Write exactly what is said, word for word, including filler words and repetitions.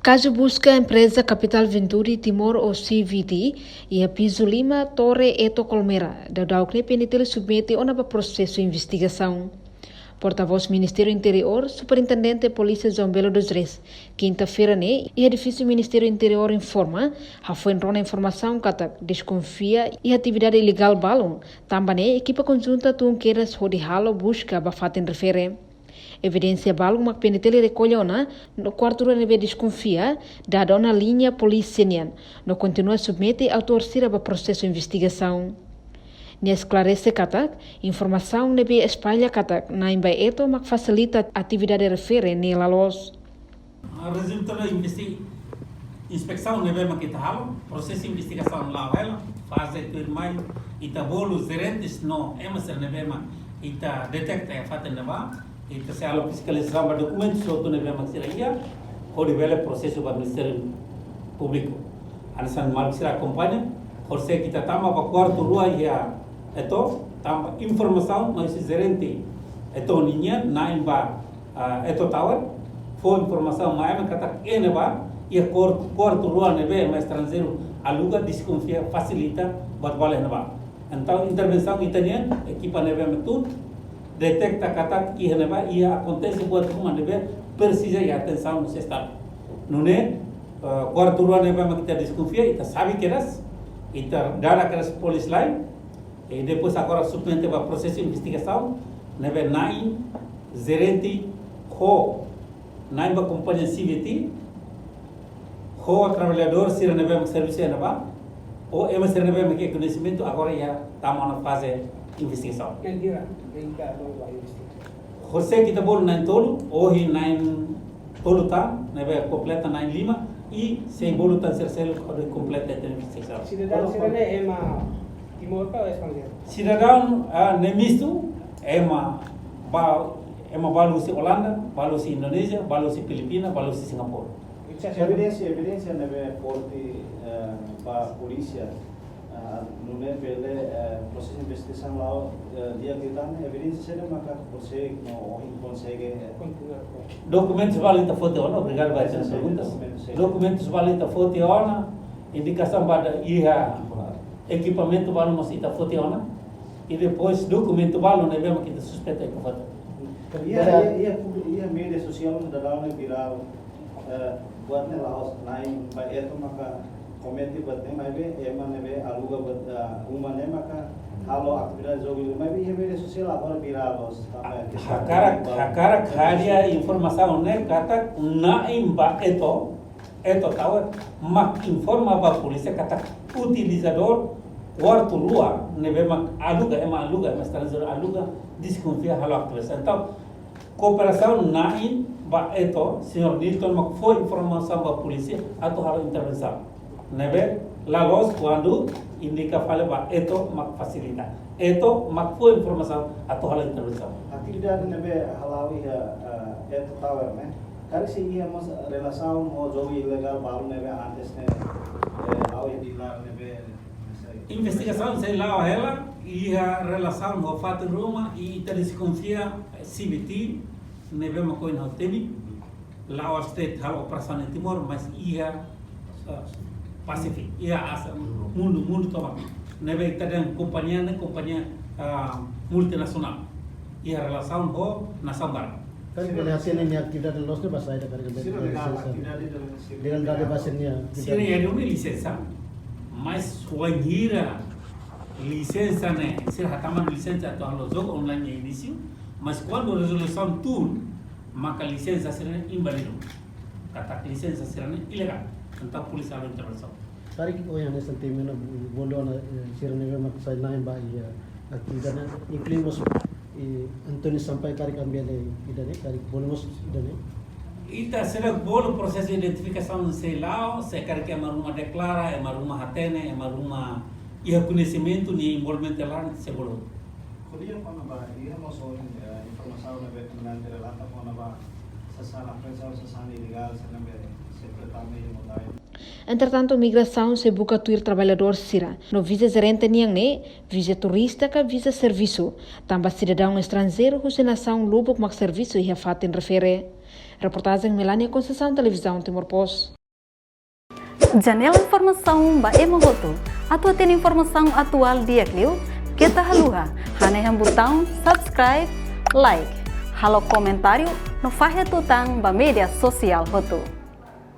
Kazu buska empreza Capital Venturi Timor ou C V T iha pizu lima Torre Eto Colmera, daudauk ne'e P N T L submete ona ba prosesu investigasaun. Portavós Ministériu Interiór, Superintendente Polísia João Belo dos Reis, kinta-feira ne'e, iha edifísiu Ministériu Interiór informa, hafoin rona informasaun katak deskonfia iha atividade ilegál balun, tanba ne'e ekipa konjunta tun kedas hodi halo buska ba fatin refere. Evidénsia balun mak P N T L rekolla ona no kuartu rua ne'ebé deskonfia, dada ona liña polísia nian, no kontinua submete autór sira ba prosesu investigasaun. Nia esklarese katak, informasaun ne'ebé espalla katak Nain ba Eto mak fasilita atividade refere ne'e la loos. Rezultadu investi-, inspesaun ne'ebé mak ita halo, prosesu investigasaun la'o hela, faze tuirmai, ita bolu jerentes no ema sira ne'ebé mak ita deteta iha fatin ne'ebá, ita sei halo fiskalizasaun ba dokumentus hotu ne'ebé mak sira iha, hodi bele prosesu ba Ministériu Públiku. Hanesan maluk sira akompaña, horisehik ita tama ba kuartu rua iha Eto, tanba informasaun mai husi jerente Eto ninian, Nain ba, ah, Eto Tower, fó informasaun mai ami katak iha ne'ebá, iha kuar-, kuartu rua ne'ebé ema estranjeiru aluga, deskonfia, fasilita, buat balu iha ne'ebá. Entaun, intervensaun ita-nian, ekipa ne'ebé mak tun, deteta katak iha ne'ebá, iha akontese buat ruma ne'ebé presiza iha atensaun husi Estadu. Nune'e, eh, kuartu rua ne'ebé mak ita deskonfia, ita xave kedas, ita dada kedas police line, i depois agora submete ba prosesu investigasaun, ne'ebé Nain, jerente, ho, Nain ba kompañia C V T, ho traballadór sira ne'ebé mak servisu iha ne'ebá, ou ema sira ne'ebé mak iha koñesimentu, agora iha tama ona faze investigasaun. Mentira, brinka, não vai investigar. Horisehik ita bolu Nain tolu, ohin Nain tolu tan, ne'ebé kompleta Nain lima, i sei bolu tan sira seluk hodi kompleta ita investigasaun. Sidadaun sira-ne'e ema Timor ka ou estranjeiru? Sidadaun, ah, ne'e mistu, ema ba-, ema balu husi Olanda, balu husi Indonézia, balu husi Filipina, balu husi Singapura. Evidénsia, evidénsia ne'ebé forte, eh, ba polísia, ah, nune'e bele, eh, prosesu investigasaun la'o, eh, di'ak liután, evidénsia saida maka konsege, no ohin konsege, eh, kontinua. Dokumentus balu ita foti ona, obrigadu ba essas perguntas. Dokumentus balu ita foti ona, indikasaun ba iha ekipamentu balu mós ita foti ona, i depois dokumentu balu ne'ebé mak ita suspeita ita foti. Iha, iha, iha, iha média sosiál daudaun ne'e virál, eh, buat ne'e la'ós Nain ba Eto maka komete buat ne'e, maibé ema ne'ebé aluga buat, eh, uma ne'e maka halo atividade jogu, maibé iha média sosiál agora virál loos, tanba hakarak, hakarak hadi'a informasaun ne'e katak Nain ba Eto, Eto Tower, mak informa ba polísia katak utilizadór kuartu rua ne'ebé mak aluga, ema aluga, ema estranjeiru aluga, deskonfia halo atividade. Entaun, kooperasaun Nain ba Eto, señór Nilton mak fó informasaun ba polísia atu halo intervensaun. Ne'ebé la loos kuandu indika fali ba Eto mak fasilita. Eto mak fó informasaun atu halo intervensaun. Atividade ne'ebé hala'o iha, eh, Eto Tower ne'e, karik sei iha mós relasaun ho jogu ilegál balu ne'ebé antes ne'e, eh, la'o iha dilar ne'ebé, ne'e sei. Investigasaun sei la'o hela, iha relasaun ho fatin ruma, i ita deskonfia, eh, C V T, ne'ebé mak ohin ha'u temi, la'ós de'it halo operasaun iha Timor, mas iha, eh, Pasífiku, iha Ázia, mundu, mundu tomak. Ne'ebé ita dehan kompañia ne'e, kompañia, ah, multinasionál. Iha relasaun ho nasaun barak. Karik bele hatene nia atividade loos ne'e ba saida, karik bele, sira iha lisensa. Atividade dalam sira. Legalidade ba sira-nia atividade. Sira iha duni lisensa, mas wainhira lisensa ne'e, sira hatama lisensa atu halo jogu online iha inísiu, mas kuandu rezolusaun tun, maka lisensa sira-ne'e inválidu. Katak lisensa sira-ne'e ilegál. Entaun polísia halo intervensaun. Karik ohin hanesan temi ona, bolu ona, eh, sira ne'ebé mak sai Nain ba iha, eh, atividade ne'e, inklui mós, eh, António Sampaio karik ambiente ida-ne'e, karik bolu mós ida-ne'e. Ita seidauk bolu prosesu identifikasaun sei la'o, se karik ema ruma deklara, ema ruma hatene, ema ruma iha koñesimentu nia envolvimentu iha laran, sei bolu. Ko'alia kona-ba, iha mós ohin, eh, informasaun ne'ebé komunidade relata kona-ba sasán, apreensão sasán ilegál, sira ne'ebé sempre tama iha Mutain. Entretantu, migrasaun sei buka tuir traballadór sira, no viza-jerente nian ne'e, viza turista ka viza servisu, tanba sidadaun estranjeiru husi nasaun lubuk mak servisu iha fatin refere. Reportajen Melania Conceição, Televizaun Timor Post. Janela informasaun ba ema hotu. Atu hatene informasaun atuál di'ak liu, keta haluha hanehan butaun subscribe, like, halo komentáriu no fahe tutan ba média sosiál hotu.